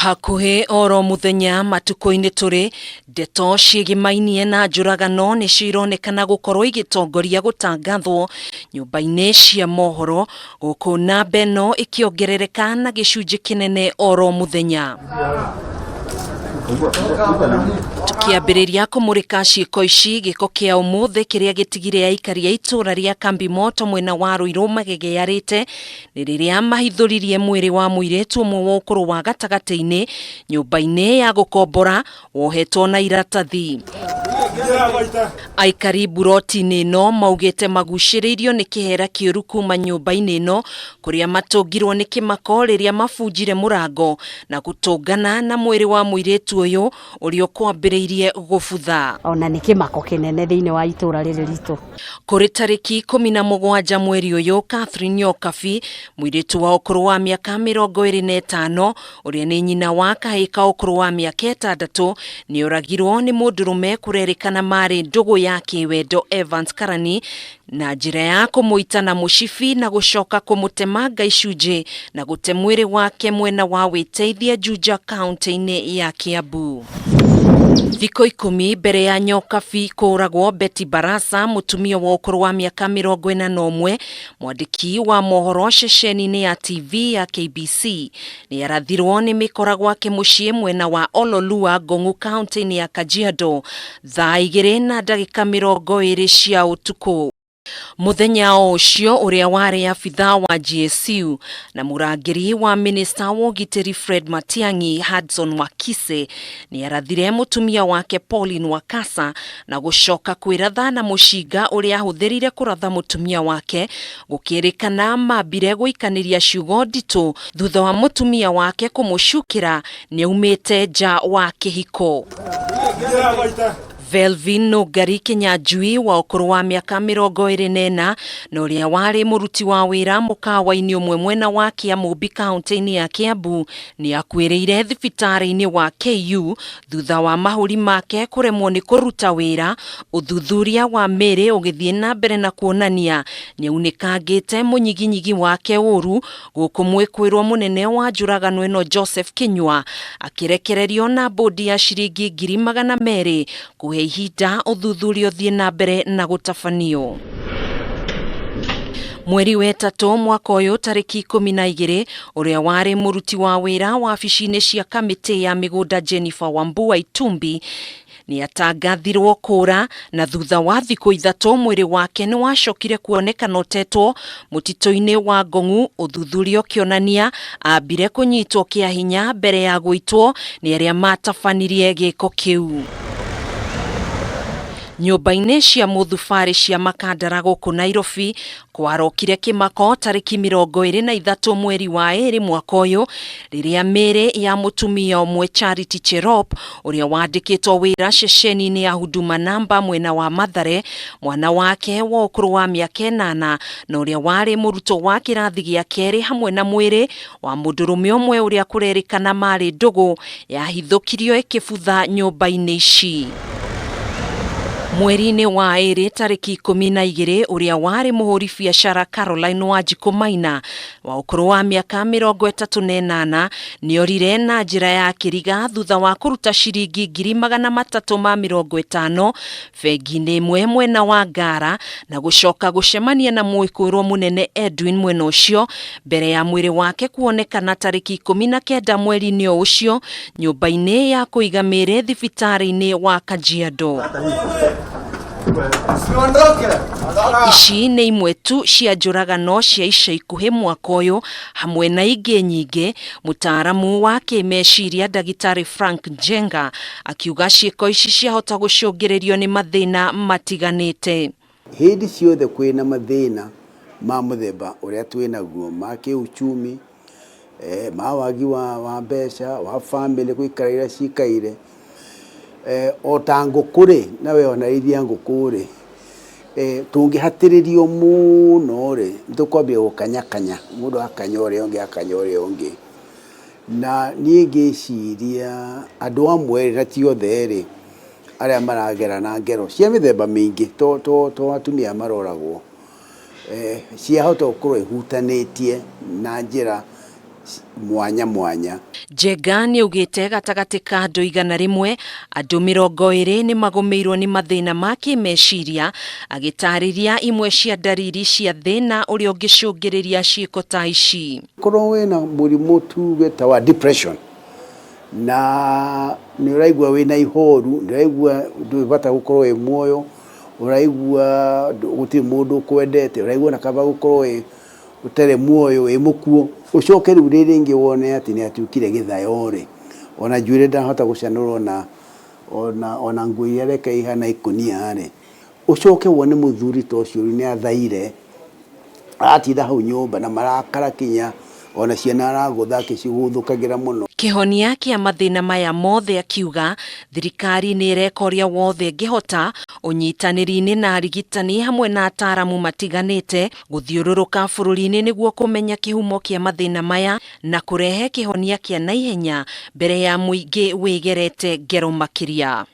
Hakuhĩ oro mũthenya matukũ-inĩ tũrĩ, ndeto ciĩgĩmainie na njũragano nĩcio ironekana gũkorwo igĩtongoria gũtangathwo nyũmba-inĩ cia mohoro gũkũ namba ĩno ĩkĩongerereka na gĩcunjĩ kĩnene oro mũthenya. Tũkĩambĩrĩria kũmũrĩka ciĩko ici, gĩko kĩa ũmũthĩ kĩrĩa gĩtigire aikari a itũũra rĩa Kambi Moto mwena wa Ruiru magegearĩte nĩ rĩrĩa mahithũririe mwĩrĩ wa mũirĩtu ũmwe wa ũkũrũ wa gatagatĩ-inĩ nyũmba-inĩ ya gũkombora wohetwo na iratathi. Aikari mburoti-inĩ ĩno maugĩte magucĩrĩirio nĩ kĩhera kĩũru kuma nyũmba-inĩ ĩno kũrĩa matũngirwo nĩ kĩmako rĩrĩa mabunjire mũrango na gũtũngana na mwĩrĩ wa mũirĩtu ũyũ ũrĩa ũkwambĩrĩirie gũbutha. Ona nĩ kĩmako kĩnene thĩinĩ wa itũra rĩrĩ ritũ. Kũrĩ tarĩki 17 mweri ũyũ, Catherine Nyokabi, mũirĩtu wa ũkũrũ wa mĩaka 25, ũrĩa nĩ nyina wa kahĩĩ ka ũkũrũ wa mĩaka 6, nĩoragirwo nĩ mũndũrũme kũrerĩkana marĩ ndũgũ ya kĩwendo Evans Karani na njĩra ya kũmũita na mũcibi na gũcoka kũmũtemanga icunjĩ na gũte mwĩrĩ wake mwena wa Wĩteithie Juja kaunti-inĩ ya Kiambu. Thikũ 10 mbere ya Nyokabi kũragwo, Betty Barasa, mũtumia wa ũkũrũ wa mĩaka 41, mwandĩki wa mohoro ceceni-inĩ ya TV ya KBC, nĩ arathirwo nĩ mĩkora gwake mũciĩ mwena wa Ololua, Ngong'u kaunti-inĩ ya Kajiado thaa igĩrĩ na ndagĩka 20 cia ũtukũ. Mũthenya o ũcio ũrĩa warĩ abithaa wa GSU na mũrangĩri wa minista wa ũgitĩri Fred Matiang'i Hudson Wakise nĩ arathire mũtumia wake Pauline Wakasa na gũcoka kwĩratha na mũcinga ũrĩa ahũthĩrire kũratha mũtumia wake, gũkĩrĩkana mambire gũikanĩria ciugo nditũ thutha wa mũtumia wake kũmũcukĩra nĩaumĩte nja wa kĩhiko. Velvin Nũngari Kĩnyanjui wa ũkũrũ wa mĩaka 24 na ũrĩa warĩ mũruti wa wĩra mũkawa-inĩ ũmwe mwena wa Kĩamũmbi kaunti-inĩ ya Kĩambu nĩ akuĩrĩire thibitarĩ-inĩ wa KU thutha wa mahũri make kũremwo nĩ kũruta wĩra, ũthuthuria wa mĩĩrĩ ũgĩthiĩ na mbere na kuonania nĩaunĩkangĩte mũnyiginyigi wake ũru gũkũ mwĩkũĩrwo mũnene wa njũragano ĩno Joseph Kinyua akĩrekererio na mbũndi ya ciringi 200,000 kũhe ihinda ũthuthuria ũthiĩ na mbere na gũtabanio. Mweri wa ĩtatũ mwaka ũyũ tarĩki 12 ũrĩa warĩ mũruti wa wĩra wabici-inĩ cia kamĩtĩ ya mĩgũnda Jennifer Wambua Itumbi nĩ atangathirwo kũra na thutha wa thikũ 3 mwĩrĩ wake nĩ wacokire kuonekana ũtetwo mũtitũ-inĩ wa Ngong'u, ũthuthuria ũkĩonania ambire kũnyitwo kĩa hinya mbere ya gũitwo nĩ arĩa matabanirie gĩko kĩu. Nyũmba-inĩ cia mũthubarĩ cia Makandara gũkũ Nairobi kwarokire kĩmako tarĩki 23 mweri wa 2 mwaka ũyũ rĩrĩa mĩĩrĩ ya mũtumia ũmwe Charity Cherop ũrĩa wandĩkĩtwo wĩra ceceni-inĩ ya Huduma Namba mwena wa Mathare, mwana wake wa ũkũrũ wa mĩaka 8 na ũrĩa warĩ mũrutwo wa kĩrathi gĩa kerĩ hamwe na mwĩrĩ wa mũndũrũme ũmwe ũrĩa kũrerĩkana marĩ ndũgũ yahithũkirio ĩkĩbutha nyũmba-inĩ ici. Mweri-inĩ wa 2 tarĩki 12 ũrĩa warĩ mũhũri biacara Caroline Wanjikũ Maina wa ũkũrũ wa mĩaka 38 nĩorire na njĩra ya kĩriga thutha wa kũruta ciringi 350,000 bengi-inĩ ĩmwe mwena wa Ngara na gũcoka gũcemania na mwĩkũĩrwo mũnene Edwin mwena ũcio mbere ya mwĩrĩ wake kuonekana tarĩki 19 mweri-inĩ o ũcio nyũmba-inĩ ya kũiga mĩĩrĩ thibitarĩ-inĩ wa Kajiado. Ici nĩ imwe tu cia njũragano cia ica ikuhĩ mwaka ũyũ hamwe na ingĩ nyingĩ, mũtaaramu wa kĩmeciria ndagĩtarĩ Frank Njenga akiuga ciĩko ici ciahota gũcũngĩrĩrio nĩ mathĩna matiganĩte. Hĩndĩ ciothe kwĩna mathĩna ma mũthemba ũrĩa twĩnaguo ma kĩuchumi, ma wagi wa mbeca, wa bamĩrĩ gũikara ũrĩa cikaire, o ta ngũkũ rĩ, na we wanarĩithia ngũkũ rĩ, tũngĩhatĩrĩrio mũno rĩ, nĩ tũkwambia gũkanyakanya, mũndũ akanya ũrĩa ũngĩ akanya ũrĩa ũngĩ. Na niĩ ngĩciria andũ amwe rĩ, na ti othe rĩ, arĩa maragera na ngero cia mĩthemba mĩingĩ to atumia maroragwo, ciahota gũkorwo ihutanĩtie na njĩra Mwanya mwanya. Njenga nĩ augĩte gatagatĩ ka andũ 100, andũ 20 nĩ magũmĩirwo nĩ mathĩna ma kĩmeciria, agĩtarĩria imwe cia ndariri cia thĩna ũrĩa ũngĩcũngĩrĩria ciĩko ta ici. Korwo wĩna mũrimũ tuge ta wa depression, na nĩ ũraigua wĩna ihoru, nĩ ũraigua ndũrĩ bata gũkorwo wĩ muoyo, ũraigua gũtirĩ mũndũ ũkwendete, ũraigua ona kaba gũkorwo wĩ ũtarĩ muoyo, wĩ mũkuũ, ũcoke rĩu rĩngĩ wone atĩ nĩ atuĩkire gĩthayo rĩ, ona njuĩrĩ ndahota gũcanũra, ona nguo iria areka ihana ikũnia rĩ, ũcoke wone mũthuri ta ũcio rĩu nĩ athaire, aratinda hau nyũmba na marakara, kinya ona ciana aragũtha akĩcigũthũkagĩra mũno. Kĩhonia kĩa mathĩna maya mothe, akiuga thirikari nĩ ĩreka ũrĩa wothe ĩngĩhota ũnyitanĩri-inĩ na arigitani hamwe na ataramu matiganĩte gũthiũrũrũka bũrũri-inĩ nĩguo kũmenya kĩhumo kĩa mathĩna maya na kũrehe kĩhonia kĩa naihenya mbere ya mũingĩ wĩgerete ngero makĩria.